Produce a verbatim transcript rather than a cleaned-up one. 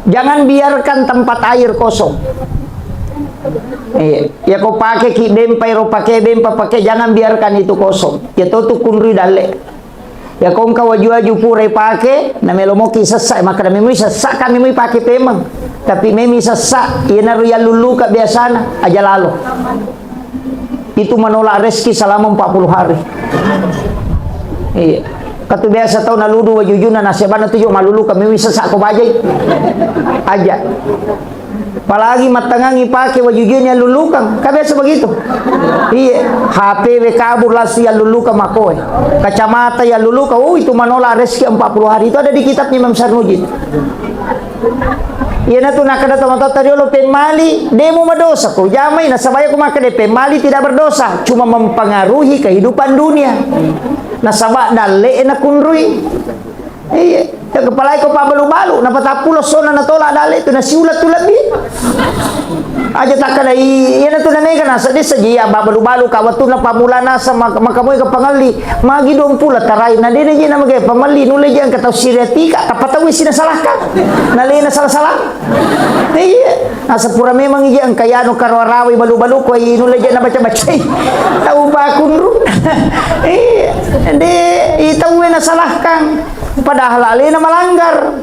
Jangan biarkan tempat air kosong. Iya, ya ko pake ki bempa ero pake bempa pake, jangan biarkan itu kosong. Ya to tu kunrui dalle. Ya ko engka waju-waju pura pake, na melo moki sessa, maka na memui sessa kami mui pake pemeng. Tapi memi sessa, iya naru yalluluka biasana, aja lalo. Itu menolak rezeki selama empat puluh hari. Iya. Katu biasa tau naludu wajujuna nasebana tuju malulu kami wisa sako bajai. Aja. Apalagi mattangangi pake wajujuna yallulukang. Kan biasa begitu. Iya. H P we kabur langsung yallulukang makoe. Kacamata yallulukang. Oh, itu menolak rezeki empat puluh hari. Itu ada di kitabnya Imam Sarnuji. Iyanatu nakkeda tomatoatta riolo, pemmali, de' mumadosa ko jamai, nasaba iya ko makkeda pemmali tidak berdosa, cuma mempengaruhi kehidupan dunia. Nasaba dalle'e nakunrui. Iya, ya kepalai ko pabbalu-balu, napatappulo sona natola dalle' tu, nasiula tu lebbi. Aja takkeda i-, iyanatu namega nasa dessa ji iya babbalu-balu ka wettunna pammula nasa mak-, makamoi ka pangelli. Magi duampula tarai, na de' na je na magai pamelli, nulle je engka tau siriatika, tappa tau isi nasalahkan. Nalena salah-salah. Iya, asa pura memang je engka yanu karawa-rawai balu-balu ko i nulle je na baca-bacai. Tau pakunru. Iya, de' i tau nasalahkan. Padahal alena melanggar.